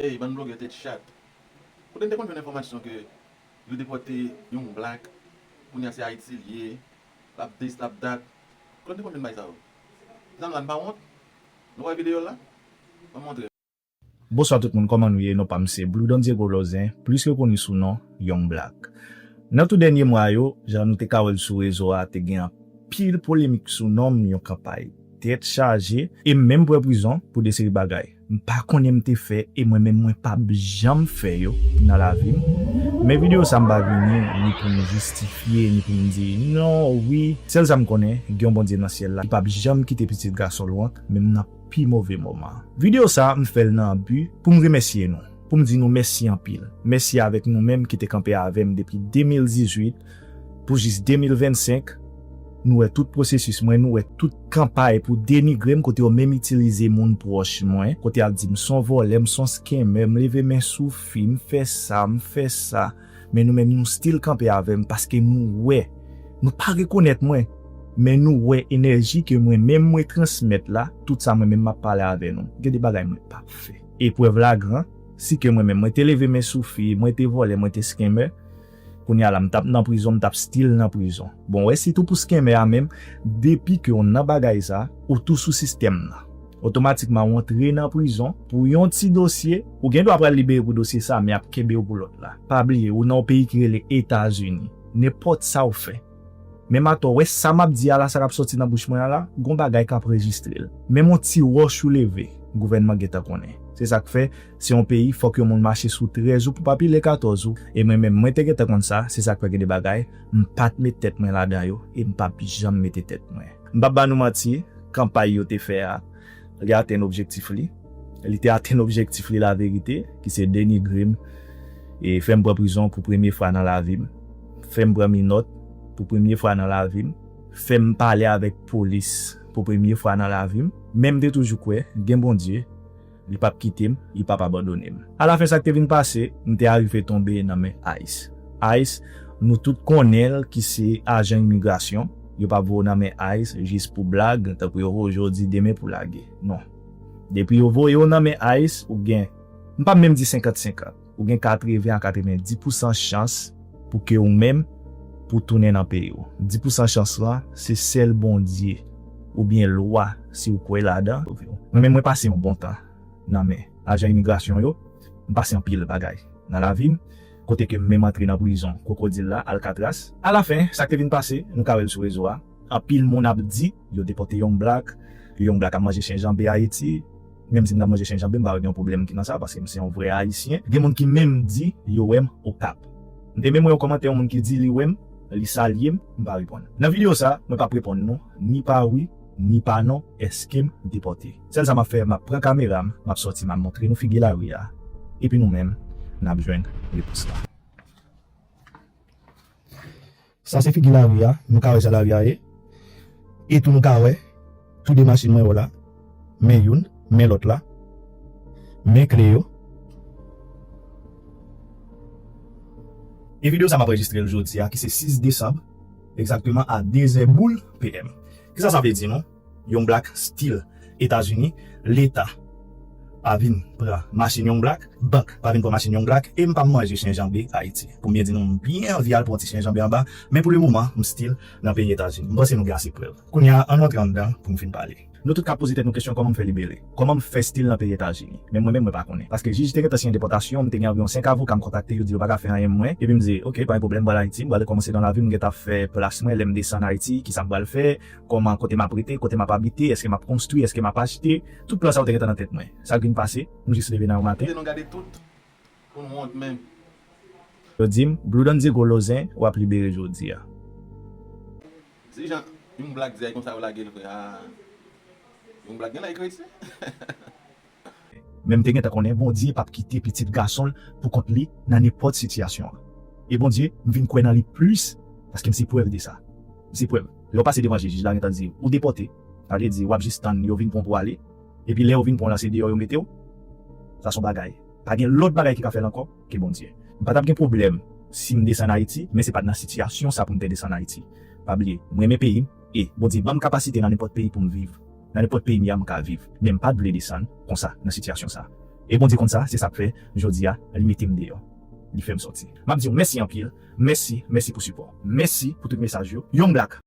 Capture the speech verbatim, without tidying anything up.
Ey, bann blogè tèt chat. Kote n te konn jwenn enfòmasyon ke yo depòte Young Black, kounye a se Ayiti l ye, l ap dis, l ap dat? Kote n te konn jwenn bagay sa yo? Zanmi la, n pa wont? Nou wè videyo la? Ban m montre. Bonswa tout moun, kòman nou ye? Non pa m se Blue Don Diego Lozen, plis rekoni sou non Young Black. Nan tou dènye mwa yo, jan nou te ka wè l sou rezo a, te gen anpil polemik sou non m, yon kanpay tèt chaje, e m menm pran prizon pou de seri bagay m pa konnen m te fè, e mwen menm mwen p ap janm fè yo nan lavi m. Men videyo sa m pa vini ni pou m jistifye, ni pou m di non, wi. Sèl sa m konnen, gen yon Bondye nan syèl la, li p ap janm kite pitit gason l wont, menm nan pi move moman. Videyo sa, m fè l nan bi pou m remèsye nou, pou m di nou mèsi anpil. Mèsi avèk nou menm ki te kanpe avè m depi de mil dizuit pou jis de mil vennsenk. Nou wè tout pwosesis mwen, nou wè tout kanpay pou denigre m, kote yo menm itilize moun pwòch mwen, kote y ap di m s on vòlè, m s on scammer, m leve men sou fi, m fè sa, m fè sa. Men nou menm, nou still kanpe avè m paske nou wè, nou pa rekonèt mwen, men nou wè enèji ke mwen menm mwen transmèt la, tout sa mwen menm m ap pale avè nou. Gen de bagay mwen p ap fè. Eprèv la gran, si ke mwen menm mwen te leve men sou fi, mwen te vòlè, mwen te scammer, kounye a la, m t ap nan prizon, m t ap still nan prizon. Bon, wè, sitou pou scammer a menm, depi ke w nan bagay sa, ou tou sou sistèm nan. Otomatikman, w antre nan prizon pou yon ti dosye, ou gen dwa pral libere pou dosye sa, men y ap kenbe w pou lòt la. Pa bliye, ou nan yon peyi ki rele Etazini. Nenpòt sa w fè. Menm atò, wè sa m ap di a la, sa k ap sòti nan bouch mwen an la, gon bagay k ap rejistre l. Menm yon ti wòch ou leve, gouvènman gentan konnen. Se sa k fè, se yon peyi, fòk yon moun mache sou trèz ou pou pa pile katòz ou. E mwen menm, mwen te gentan konn sa, se sa k fè gen de bagay, m pa t met tèt mwen ladan yo, e m p ap janm mete tèt mwen. M p ap ba nou manti, kanpay yo te fè a, li atenn objektif li. Li te atenn objektif li laverite, ki se denigre m, e fè m pran prizon pou premye fwa nan lavi m, fè m pran minòt pou premye fwa nan lavi m, fè m pale avèk polis pou premye fwa nan lavi m. Men m te toujou kwè gen Bondye, li p ap kite m, li p ap abandone m. Alafen, sa k te vin pase, m te arive tonbe nan men ice. ice, nou tout konnen l ki se ajan imigrasyon. Yo p ap voye w nan men ice jis pou blag, tankou yo voye w jodi, demen pou lage. Non. Depi yo voye w nan men ice, ou gen, m p ap menm di senkant senkant, ou gen katreven a katrevenndis pousan chans pou ke ou menm, pou tounen nan peyi w. Dis pousan chans lan, se sèl Bondye oubyen lwa, si w kwè ladan. Mwen menm, mwen pase yon bon tan nan men ajan imigrasyon yo. M pase anpil bagay nan lavi m, kote ke m menm antre nan prizon Kwokodil la, Alcatraz. Alafen, sa k te vin pase, nou ka wè l sou rezo a. Anpil moun ap di yo depòte Young Black, Young Black ap manje chen janbe Ayiti. Menm si m t ap manje chen janbe, m pa wè gen yon pwoblèm ki nan sa, paske m se yon vrè Ayisyen. Gen moun ki menm di yo wè m Okap. M te menm wè yon kòmantè yon moun ki di li wè m, li salye m, m pa reponn. Nan videyo sa, mwen p ap reponn nou, ni pa wi, ni pa non, èske m depòte. Sèl sa m ap fè, m ap pran kamera m, m ap sòti, m ap montre nou figi lari a. Epi nou menm, n ap jwenn repons la. Sa se figi lari a, nou ka wè jan lari a ye. E tou nou ka wè, tou de machin mwen yo la. Men youn, men lòt la. Men kle yo. E videyo sa m ap anrejistre l jodi a, ki se sis desanm, egzakteman a de zè boul P M. Kisa sa vle di nou? Young Black still Etazini, Leta pa vin pran machin Young Black, bank pa vin pran machin Young Black, e m pa manje chen janbe Ayiti. Pou m byen di nou, m byen anvi al pran ti chen janbe anba, men pou le moman, m still nan peyi Etazini. M panse nou gen ase prèv. Kounye a, ann rantre anndan pou m fin pale. Nou tout ka poze tèt nou kesyon kòman m fè libere? Kòman m fè still nan peyi Etazini? Men mwen menm, mwen pa konnen. Paske jij te gentan siyen depòtasyon, m te gen anviwon senk avoka m kontakte, yo di yo pa ka fè anyen mwen. Epi m di, oke, pa gen pwoblèm, m pral Ayiti, m pral rekòmanse nan lavi m, m gentan fè plas mwen, lè m desann Ayiti, kisa m pral fè, kòman, kote m ap rete, kote m ap abite, èske m ap konstwi, èske m ap achte, tout plan sa yo te gentan nan tèt mwen. Sa k vin pase, m jis leve nan yon maten. Kite nou gade tout, pou nou wont menm. Yo di m, Blue Don Diego Lozen, w ap libere jodi a. Se jan Young Black di a, e konsa yo lage l vre a. Young Black gen lè krese. Men m te gentan konnen Bondye p ap kite pitit gason l pou kont li nan nenpòt sitiyasyon an. E Bondye, m vin kwè nan li plis, paske m se prèv de sa. M se prèv. Lè w pase devan jij, jij la gentan di ou depòte. Sa vle di w ap jis tann yo vin pran w pou w ale. Epi lè yo vin pran w la, se deyò yo mete w. Sa se yon bagay. Pa gen lòt bagay ki ka fè l ankò ke Bondye. M pa t ap gen pwoblèm si m desann Ayiti, men se pa t nan sitiyasyon sa pou m te desann Ayiti. Pa bliye, m renmen peyi m, e Bondye ban m kapasite nan nenpòt peyi pou m viv. Nan nenpòt peyi m ye a, m ka viv. Men m pa t vle desann konsa, nan sitiyasyon sa. E Bondye konn sa, se sa k fè, jodi a, li mete m deyò. Li fè m sòti. M ap di w mèsi anpil. Mèsi, mèsi pou sipò. Mèsi pou tout mesaj yo. Young Black.